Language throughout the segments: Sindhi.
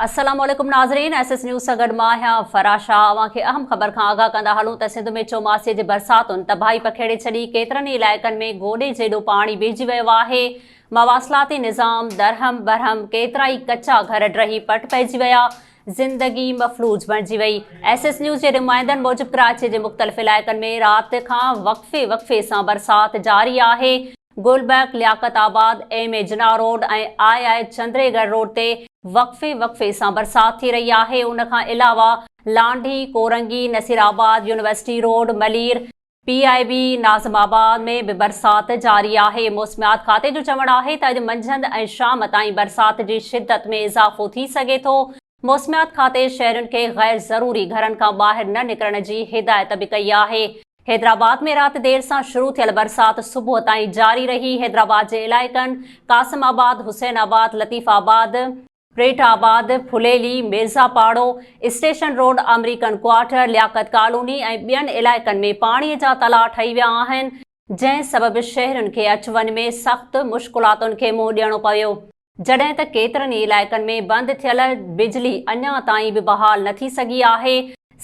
السلام عليڪم ناظرين ايس ايس نيوز سان گڏ مان آهيان فرح شاهه اوهان کي اهم خبر کان آگاهه ڪندا هلون ته سنڌ ۾ چوماسي جي برساتن تباهي پکيڙي ڇڏي ڪيترن ئي علائقن ۾ گوڏي جيڏو پاڻي بيهجي ويو آهي مواصلاتي نظام درهم برهم ڪيترائي ڪچا گهر ڊهي پٽ پئجي ويا زندگي مفلوج بڻجي وئي ايس ايس نيوز جي نمائندن موجب ڪراچي جي مختلف علائقن ۾ رات کان وقفي وقفي سان برسات جاري آهي Gulberg, Liaquatabad, M A Jinnah road ۽ I I Chundrigar road تي وقفي وقفي سان برسات ٿي رهي آهي، ان کان علاوه Landhi, Korangi, Nasirabad, university road, Malir, P I B, Nazimabad ۾ به برسات جاري آهي، موسميات کاتي جو چوڻ آهي ته اڄ منجهند ۽ شام تائين برسات جي شدت ۾ اضافو ٿي سگهي ٿو، موسميات کاتي شهرين کي غير ضروري گهرن کان ٻاهر نه نڪرڻ جي هدايت به ڪئي آهي. حيدرآباد ۾ رات دير سان شروع ٿيل برسات صبح تائين جاري رهي، حيدرآباد جي علائقن قاسم آباد، حسين آباد، لطيف آباد، پريٽ آباد، Phuleli, Mirza Paro, station road, American quarter, Liaquat colony ۽ ٻين علائقن ۾ پاڻي جا تلاء ٺهي ويا آهن، جنهن سبب شهرين کي اچ وڃ ۾ سخت مشڪلاتن کي منهن ڏيڻو پيو. جڏهن ته ڪيترن ئي علائقن ۾ بند ٿيل بجلي اڃا تائين به بحال نه ٿي سگهي آهي،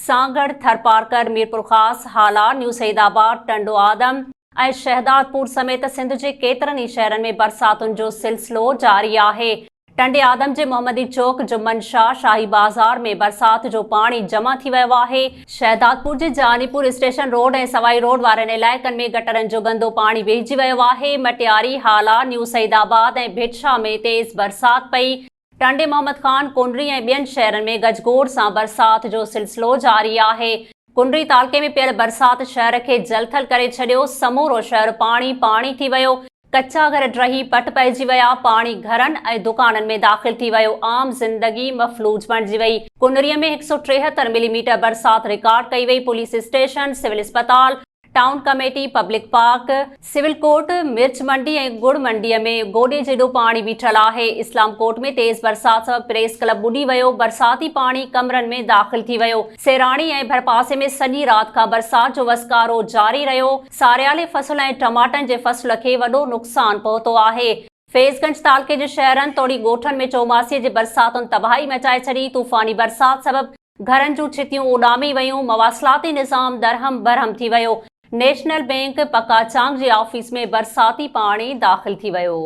سانگهڙ، ٿرپارڪر، ميرپورخاص، هالا، نيو سعيد آباد، ٽنڊو آدم ۽ شهدادپور سميت سنڌ جي ڪيترن ئي شهرن ۾ برساتن جو سلسلو جاري آهي. ٽنڊي آدم جي محمدي چوڪ، جمن شاهه، شاهي بازار ۾ برسات جو پاڻي جمع ٿي ويو آهي. شهدادپور جي Janipur station road ۽ Sawai road وارن علائقن ۾ گٽرن جو گندو پاڻي بيهجي ويو آهي. مٽياري، هالا، نيو سعيد آباد ۽ ڀٽ شاهه ۾ تيز برسات پئي. ٽنڊي محمد خان، ڪنري ۽ ٻين شهرن ۾ گجگوڙ سان برسات جو سلسلو جاري آهي. ڪنري تعلقي ۾ پيل برسات شهر کي جلٿل ڪري ڇڏيو، سمورو شهر پاڻي پاڻي ٿي ويو، ڪچا گهر ڊهي پٽ پئجي ويا، پاڻي گهرن ۽ دڪانن ۾ داخل ٿي ويو، عام زندگي مفلوج بڻجي وئي. ڪنري ۾ 173 ملي ميٽر برسات رڪارڊ ڪئي وئي، پوليس اسٽيشن، سول اسپتال، town committee, public park, civil court, مرچ منڊي ۽ ڳڙ منڊي ۾ گوڏي جيڏو پاڻي بيٺل آهي، اسلام ڪوٽ ۾ تيز برسات سبب پريس ڪلب ٻڏي ويو، برساتي پاڻي ڪمرن ۾ داخل ٿي ويو، سيراڻي ۽ ڀرپاسي ۾ سڄي رات کان برسات جو وسڪارو جاري رهيو، ساريالي فصل ۽ ٽماٽن جي فصل کي وڏو نقصان پهتو آهي. فيض گنج تعلقي جي شهرن توڙي ڳوٺن ۾ چوماسي جي برساتن تباهي مچائي ڇڏي، طوفاني برسات سبب گهرن جون ڇتيون اڏامي ويون، مواصلاتي نظام درهم برهم ٿي ويو، نيشنل بينڪ پڪا چانگ جي آفيس ۾ برساتي پاڻي داخل ٿي ويو.